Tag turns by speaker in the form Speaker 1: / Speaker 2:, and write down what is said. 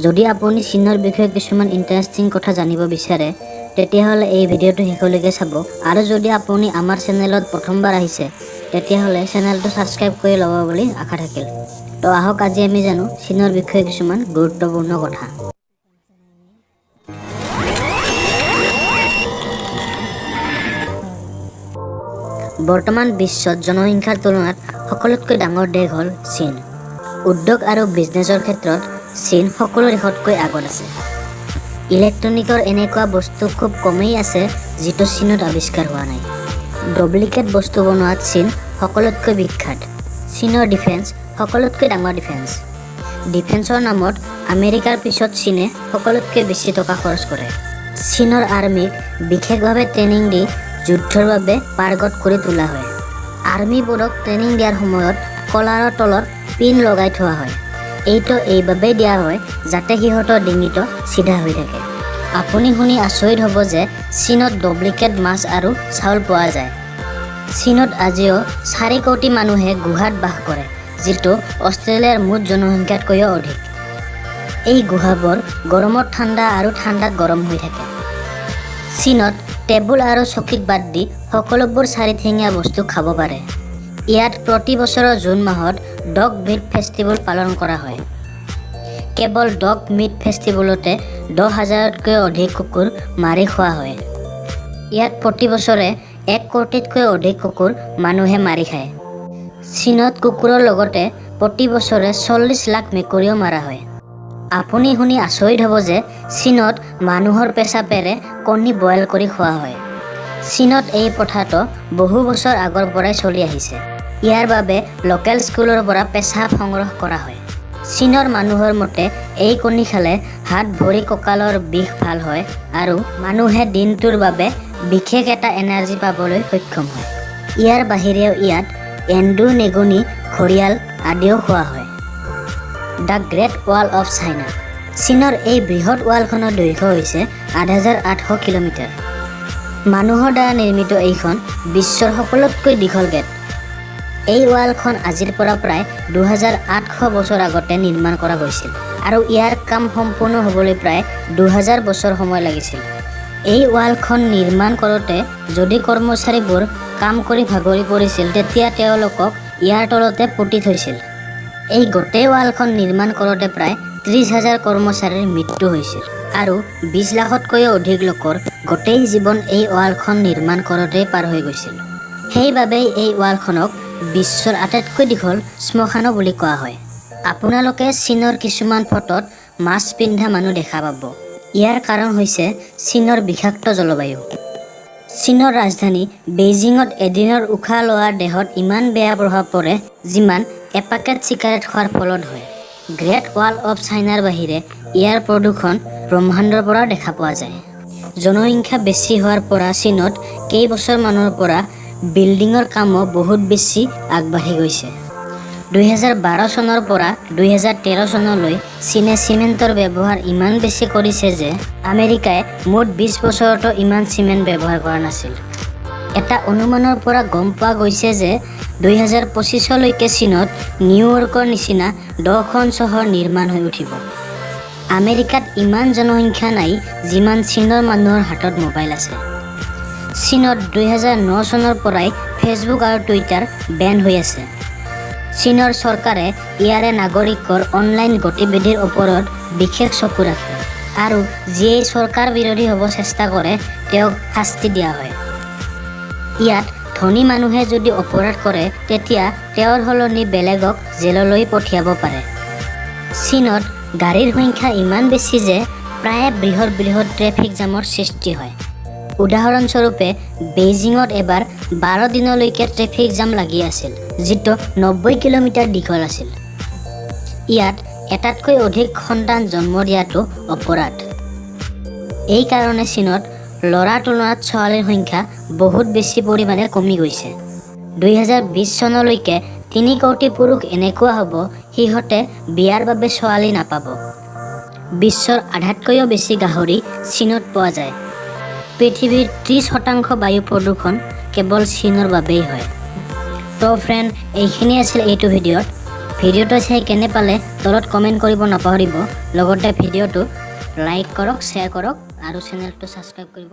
Speaker 1: যদি আপুনি চীনৰ বিষয়ে কিছুমান ইণ্টাৰেষ্টিং কথা জানিব বিচাৰে, তেতিয়াহ'লে এই ভিডিঅ'টো শেষলৈকে চাব। আৰু যদি আপুনি আমাৰ চেনেলত প্ৰথমবাৰ আহিছে, তেতিয়াহ'লে চেনেলটো ছাবস্ক্ৰাইব কৰি ল'ব বুলি আশা থাকিল। তো আহক, আজি আমি জানো চীনৰ বিষয়ে কিছুমান গুৰুত্বপূৰ্ণ কথা। বৰ্তমান বিশ্বত জনসংখ্যাৰ তুলনাত সকলোতকৈ ডাঙৰ দেশ হ'ল চীন। উদ্যোগ আৰু বিজনেছৰ ক্ষেত্ৰত চীন সকলো দেশতকৈ আগত আছে। ইলেক্ট্ৰনিকৰ এনেকুৱা বস্তু খুব কমেই আছে যিটো চীনত আৱিষ্কাৰ হোৱা নাই। ডুপ্লিকেট বস্তু বনোৱাত চীন সকলোতকৈ বিখ্যাত। চীনৰ ডিফেন্স সকলোতকৈ ডাঙৰ ডিফেন্স। ডিফেন্সৰ নামত আমেৰিকাৰ পিছত চীনে সকলোতকৈ বেছি টকা খৰচ কৰে। চীনৰ আৰ্মীক বিশেষভাৱে ট্ৰেইনিং দি যুদ্ধৰ বাবে পাৰ্গত কৰি তোলা হয়। আৰ্মীবোৰক ট্ৰেইনিং দিয়াৰ সময়ত কলাৰৰ তলত পিন লগাই থোৱা হয়। এইটো এইবাবেই দিয়া হয় যাতে সিহঁতৰ ডিঙিটো চিধা হৈ থাকে। আপুনি শুনি আচৰিত হ'ব যে চীনত ডুপ্লিকেট মাছ আৰু চাউল পোৱা যায়। চীনত আজিও 4 কোটি মানুহে গুহাত বাস কৰে, যিটো অষ্ট্ৰেলিয়াৰ মুঠ জনসংখ্যাতকৈও অধিক। এই গুহাবোৰ গৰমত ঠাণ্ডা আৰু ঠাণ্ডাত গৰম হৈ থাকে। চীনত টেবুল আৰু চকীক বাদ দি সকলোবোৰ চাৰিঠেঙীয়া বস্তু খাব পাৰে। ইয়াত প্ৰতি বছৰৰ জুন মাহত ডগ মিট ফেষ্টিভেল পালন কৰা হয়। কেৱল ডগ মিট ফেষ্টিভেলতে 10,000তকৈ অধিক কুকুৰ মাৰি খোৱা হয়। ইয়াত প্ৰতি বছৰে 1 কোটিতকৈ অধিক কুকুৰ মানুহে মাৰি খায়। চীনত কুকুৰৰ লগতে প্ৰতি বছৰে 40 লাখ মেকুৰীও মাৰা হয়। আপুনি শুনি আচৰিত হ'ব যে চীনত মানুহৰ পেচাবেৰে কণী বইল কৰি খোৱা হয়। চীনত এই প্ৰথাটো বহু বছৰ আগৰ পৰাই চলি আহিছে। ইয়াৰ বাবে লোকেল স্কুলৰ পৰা পেচাব সংগ্ৰহ কৰা হয়। চীনৰ মানুহৰ মতে এই কণী খালে হাত ভৰি কঁকালৰ বিষ ভাল হয় আৰু মানুহে দিনটোৰ বাবে বিশেষ এটা এনাৰ্জি পাবলৈ সক্ষম হয়। ইয়াৰ বাহিৰেও ইয়াত এন্দুৰ, নিগনি, ঘৰিয়াল আদিও খোৱা হয়। The Great Wall of China. চীনৰ এই বৃহৎ ৱালখনৰ দৈৰ্ঘ্য হৈছে 8,800 কিলোমিটাৰ। মানুহৰ দ্বাৰা নিৰ্মিত এইখন বিশ্বৰ সকলোতকৈ দীঘল গেট। এই ৱালখন আজিৰ পৰা প্ৰায় 2,800 বছৰ আগতে নিৰ্মাণ কৰা গৈছিল আৰু ইয়াৰ কাম সম্পূৰ্ণ হ'বলৈ প্ৰায় 2,000 বছৰ সময় লাগিছিল। এই ৱালখন নিৰ্মাণ কৰোঁতে যদি কৰ্মচাৰীবোৰ কাম কৰি ভাগৰি পৰিছিল, তেতিয়া তেওঁলোকক ইয়াৰ তলতে পুতি থৈছিল। এই গোটেই ৱালখন নিৰ্মাণ কৰোঁতে প্ৰায় 30,000 কৰ্মচাৰীৰ মৃত্যু হৈছিল আৰু 20 লাখতকৈও অধিক লোকৰ গোটেই জীৱন এই ৱালখন নিৰ্মাণ কৰোঁতেই পাৰ হৈ গৈছিল। সেইবাবেই এই ৱালখনক বিশ্বৰ আটাইতকৈ দীঘল শ্মশানো বুলি কোৱা হয়। আপোনালোকে চীনৰ কিছুমান ফটোত মাস্ক পিন্ধা মানুহ দেখা পাব। ইয়াৰ কাৰণ হৈছে চীনৰ বিষাক্ত জলবায়ু। চীনৰ ৰাজধানী বেইজিঙত এদিনৰ উশাহ লোৱাৰ দেহত ইমান বেয়া প্ৰভাৱ পৰে যিমান এপাকেট চিগাৰেট খোৱাৰ ফলত হয়। গ্ৰেট ৱাল অফ চাইনাৰ বাহিৰে ইয়াৰ প্ৰদূষণ ব্ৰহ্মাণ্ডৰ পৰাও দেখা পোৱা যায়। জনসংখ্যা বেছি হোৱাৰ পৰা চীনত কেইবছৰমানৰ পৰা বিল্ডিঙৰ কামো বহুত বেছি আগবাঢ়ি গৈছে। 2012 চনৰ পৰা 2013 চনলৈ চীনে চিমেণ্টৰ ব্যৱহাৰ ইমান বেছি কৰিছে যে আমেৰিকাই মুঠ 20 বছৰতো ইমান চিমেণ্ট ব্যৱহাৰ কৰা নাছিল। এটা অনুমানৰ পৰা গম পোৱা গৈছে যে 2025লৈকে চীনত নিউয়ৰ্কৰ নিচিনা 10খন চহৰ নিৰ্মাণ হৈ উঠিব। আমেৰিকাত ইমান জনসংখ্যা নাই যিমান চীনৰ মানুহৰ হাতত মোবাইল আছে। চীনত 2009 চনৰ পৰাই ফেচবুক আৰু টুইটাৰ বেন হৈ আছে। চীনৰ চৰকাৰে ইয়াৰে নাগৰিকৰ অনলাইন গতিবিধিৰ ওপৰত বিশেষ চকু ৰাখে আৰু যিয়েই চৰকাৰ বিৰোধী হ'ব চেষ্টা কৰে তেওঁক শাস্তি দিয়া হয়। ইয়াত ধনী মানুহে যদি অপৰাধ কৰে, তেতিয়া তেওঁৰ সলনি বেলেগক জেললৈ পঠিয়াব পাৰে। চীনত গাড়ীৰ সংখ্যা ইমান বেছি যে প্ৰায়ে বৃহৎ বৃহৎ ট্ৰেফিক জামৰ সৃষ্টি হয়। উদাহৰণস্বৰূপে বেইজিঙত এবাৰ 12 দিনলৈকে ট্ৰেফিক জাম লাগি আছিল, যিটো 90 কিলোমিটাৰ দীঘল আছিল। ইয়াত এটাতকৈ অধিক সন্তান জন্ম দিয়াটো অপৰাধ। এইকাৰণে চীনত ল'ৰাৰ তুলনাত ছোৱালীৰ সংখ্যা বহুত বেছি পৰিমাণে কমি গৈছে। 2020 চনলৈকে 3 কোটি পুৰুষ এনেকুৱা হ'ব সিহঁতে বিয়াৰ বাবে ছোৱালী নাপাব। বিশ্বৰ আধাতকৈও বেছি গাহৰি চীনত পোৱা যায়। পৃথিৱীৰ 30% বায়ু প্ৰদূষণ কেৱল চীনৰ বাবেই হয়। তো ফ্ৰেণ্ড, এইখিনি আছিল এইটো ভিডিঅ'ত। ভিডিঅ'টো চাই কেনে পালে তলত কমেণ্ট কৰিব নাপাহৰিব। লগতে ভিডিঅ'টো লাইক কৰক, শ্বেয়াৰ কৰক আৰু চেনেলটো ছাবস্ক্ৰাইব কৰিব।